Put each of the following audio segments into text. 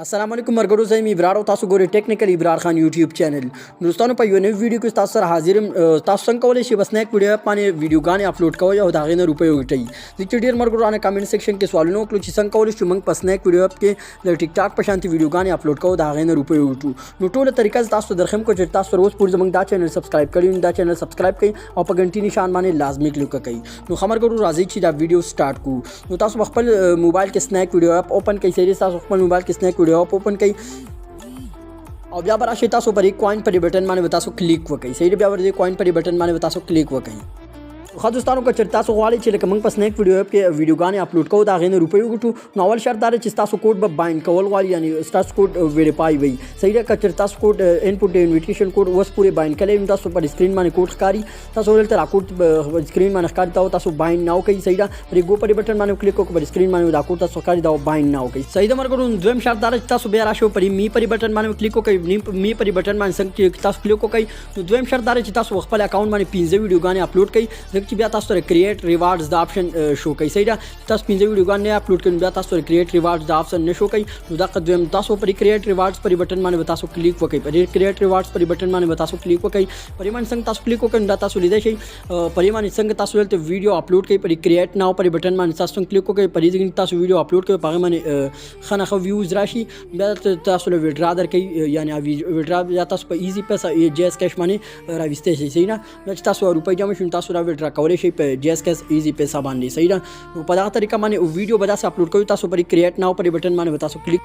السلام علیکم مرګرو، زه یم ابرار او تاسو ګورئ ټیکنیکل ابرار خان یوټیوب چینل. دوستانو، په یو نوې ویډیو کې تاسو سره حاضر یم. تاسو څنګه کولی شئ بس سنیک ویډیو اپ باندې ویډیوګانې اپلوډ کوئ او د هغې نه روپۍ وګټئ؟ ځکه چې ډېر ملګرو رانه کمنټ سیکشن کې سوالونه وکړو چې څنګه کولی شو موږ په سنیک ویډیو اپ کې د ټیک ټاک په شانتې ویډیوګانې اپلوډ کوو، د هغې نه روپۍ وګټو. نو ټوله طریقه زه تاسو ته درښیم. که چېرې تاسو تر اوسه پورې زموږ دا چینل سبسکرایب کړی نو دا چینل سبسکرایب کړئ او په ګنټي نشان باندې لازمي کلیک وکړئ. نو ښه ملګرو، راځئ چې دا ویډیو سټارټ کړو. نو تاسو په خپل موبایل کې سنیک ویډیو اپ اوپن کړئ. صحیح، تاسو خپل موبایل کې سنیک ویډیو اپ اوپن کړئ او بیا به راشئ تاسو پر کوین پر بټن باندې به تاسو کلیک وکړئ. صحیح، بیا ور دې کوین پر بټن باندې به تاسو کلیک وکړئ. ښه دوستانو، که چېرې تاسو غواړئ چې لکه موږ په سنیک ویډیو اپ کې ویډیوګانې اپلوډ کوو، د هغې نه روپۍ وګټو، نو اول شرط دا دی چې ستاسو کوډ به بایند کول غواړي، یعنی ستاسو کوډ ویریفای وي. صحیح ده؟ که چېرې تاسو کوډ انپوټ انویټیشن کوډ اوس پورې بایند کړی نو تاسو پر سکرین باندې کوډ ښکاري، تاسو دلته را کوډ سکرین باندې ښکاري، تاسو بایند ناو کوي. صحیح ده؟ پر ګو پر بټن باندې کلیک وکړئ، پر سکرین باندې دا کوډ تاسو ښکاري، دا بایند ناو کوي. صحیح ده مرګرو؟ دویم شرط دا دی چې تاسو بیا راشئ پر می پر بټن باندې کلیک وکړئ. می پر بټن باندې څنګه تاسو کلیک وکړئ، نو دویم شرط دا دی چې تاسو خپل اکاونټ باندې 5 ویډیوګانې اپلوډ کړئ، ځکه چې بیا تاسو سره کریټ ریوارډز دا آپشن شو کوي. صحیح ده؟ تاسو 5 ویډیوګانې نه اپلوډ کړئ، بیا تاسو سره کریټ ریوارډز دا آپشن نه شو کوي. نو دا دویم تاسو پر کریټ ریوارډز پر بټن باندې تاسو کلیک وکړئ. پر کریټ ریوارډز پر بټن باندې تاسو کلیک وکړئ. پر باندې څنګه تاسو کلیک وکړئ، دا تاسو لیدای شئ پر باندې څنګه تاسو دلته ویډیو اپلوډ کړئ. پر کریټ ناو پر بټن باندې تاسو کلیک وکړئ. پر دې تاسو ویډیو اپلوډ کړئ، په هغه باندې ښه نه ښه ویوز راشي، بیا تاسو له ویډرا درکوي، یعنی ویډرا بیا تاسو په ایزي پیسه جیز کیش باندې راویستی شئ. صحیح ده؟ بیا چې تاسو روپۍ جمع شي، تاسو را ویډرا کولی شئ په جیز کیش ایزي پیسه باندې. صحیح ده؟ نو په دغه طریقه باندې ویډیو به داسې اپلوډ کوئ. تاسو پر کریټ ناو پر بټن باندې به تاسو کلیک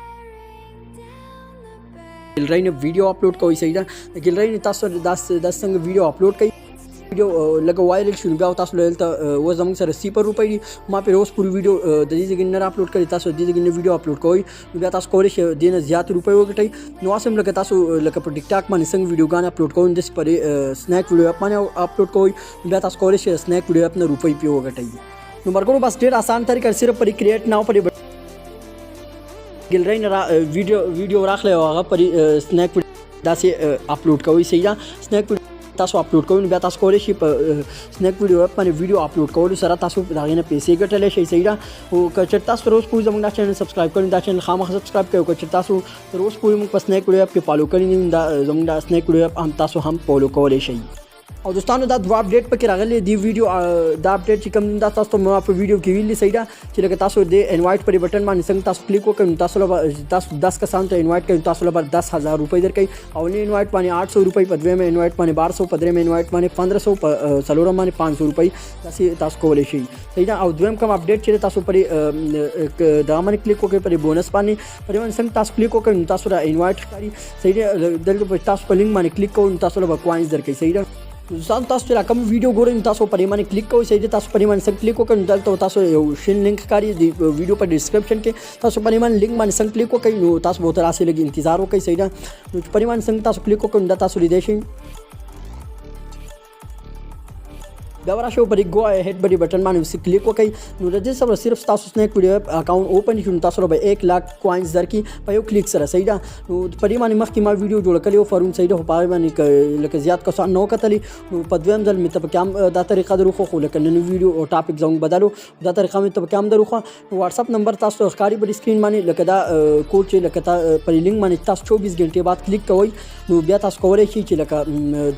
ګیلری نه ویډیو اپلوډ کوئ. صحیح ده؟ د ګیلری نه تاسو داس داس څنګه ویډیو اپلوډ کوئ، ویډیو لږه وایرل شي، نو بیا تاسو له دلته اوس زموږ سره 0 روپۍ دي. ما پرې اوس پورې ویډیو د دې ځای نه اپلوډ کړې. تاسو د دې ځای نه ویډیو اپلوډ کوئ، نو بیا تاسو کولی شئ دې نه زیات روپۍ وګټئ. نو اوس هم لکه تاسو لکه په ټیک ټاک باندې څنګه ویډیوګانې اپلوډ کوئ، داسې پرې سنیک ویډیو اپ باندې اپلوډ کوئ، بیا تاسو کولی شئ سنیک ویډیو اپ نه روپۍ پرې وګټئ. نو مرګرو، بس ډېر اسان طریقه، صرف پرې کریټ ناو پرې ګیلری نه ویډیو راخلی او هغه پرې سنیک داسې اپلوډ کوئ. صحیح ده؟ سنیک تاسو اپلوډ کوئ، نو بیا تاسو کولی شئ په سنیک ویډیو اپ باندې ویډیو اپلوډ کولو سره تاسو د هغې نه پیسې ګټلی شئ. صحیح ده؟ خو که چېرې تاسو تر اوسه پورې زموږ دا چینل سبسکرایب کړئ، دا چینل خامخا سبسکرایب کړئ. او که چېرې تاسو تر اوسه پورې موږ په سنیک ویډیو اپ کې فالو کړی نه، دا زموږ دا سنیک ویډیو اپ هم تاسو هم فالو کولی شئ. او دوستانو، دا دوه اپډیټ پکې راغلي دی ویډیو. دا اپډیټ چې کوم دا تاسو ته ما په ویډیو کې ویلي، صحیح ده، چې لکه تاسو د انوایټ پر بټن باندې څنګه تاسو کلیک وکړئ، تاسو له تاسو 10 کسان ته انوایټ کړئ، تاسو له 10,000 روپۍ درکړي. او نه انوایټ باندې 800 روپۍ، په دویم انوایټ باندې 1200، په دریم انوایټ باندې 1500، په څلورم باندې 500 روپۍ داسې تاسو کولی شئ. صحیح ده؟ او دویم کوم اپډیټ چې تاسو پر دغه باندې کلیک وکړئ، پر بونس باندې، پر باندې څنګه تاسو کلیک وکړئ، نو تاسو را انوایټ ښکاري. صحیح ده؟ دلته تاسو په لینک باندې کلیک کوئ، نو تاسو له کوینز درکړي. صحیح ده؟ دوستان، تاسو چې کوم ویډیو ګورئ، نو تاسو پر باندې کلیک کوئ. صحیح ده؟ تاسو پر باندې څنګه کلیک وکړئ، نو دلته تاسو یو شین لینک ښکاري د ویډیو په ډیسکرپشن کې. تاسو پر باندې لینک باندې څنګه کلیک وکړئ، نو تاسو به تر راسي لږ انتظار وکړئ. صحیح ده؟ نو پر باندې څنګه تاسو کلیک وکړئ، نو دا تاسو لیدای شئ. بیا راشئ پر ګو هډ بری بټن باندې وس کلیک وکړئ. نو د دې سره صرف تاسو سنیک ویډیو اکاونټ اوپن شي، نو تاسو به 1 لاک کوینز درکې په یو کلیک سره. صحیح ده؟ نو په دې باندې مخکې ما ویډیو جوړ کړې او پرون، صحیح ده، خو په هغې باندې لکه زیات کسان نه کتلې. نو په دویم ځل مې ته پکې هم دا طریقه دروښو، خو لکه نن ویډیو او ټاپک زموږ بدلو، دا طریقه مې ته پکې هم دروښه. نو واتس اپ نمبر تاسو ښکاري په سکرین باندې، لکه دا کوډ چې لکه په لینک باندې تاسو 24 غنټې بعد کلیک کوئ، نو بیا تاسو کولی شئ چې لکه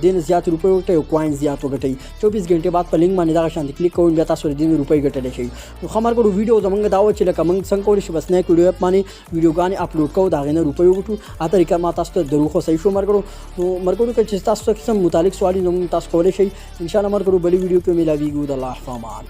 دې نه زیات روپۍ وګټئ او کوینز زیات وګټئ. 24 غنټې بعد په لینک باندې دغه شان کلیک کوئ، بیا تاسو دې روپۍ ګټلی شئ. نو ښه ملګرو، ویډیو زمونږ دا و چې لکه موږ څنګه کولی شو بس سنیک ویډیو اپ باندې ویډیوګانې اپلوډ کوو، د هغې نه روپۍ وګټو. هغه طریقه ما تاسو ته دروښو. صحیح شو ملګرو؟ نو ملګرو، که چې تاسو څه قسم متعلق سوال وي، نو موږ تاسو کولی شئ. انشاءالله ملګرو، بلې ویډیو کې ملاویږو. د الله په امان.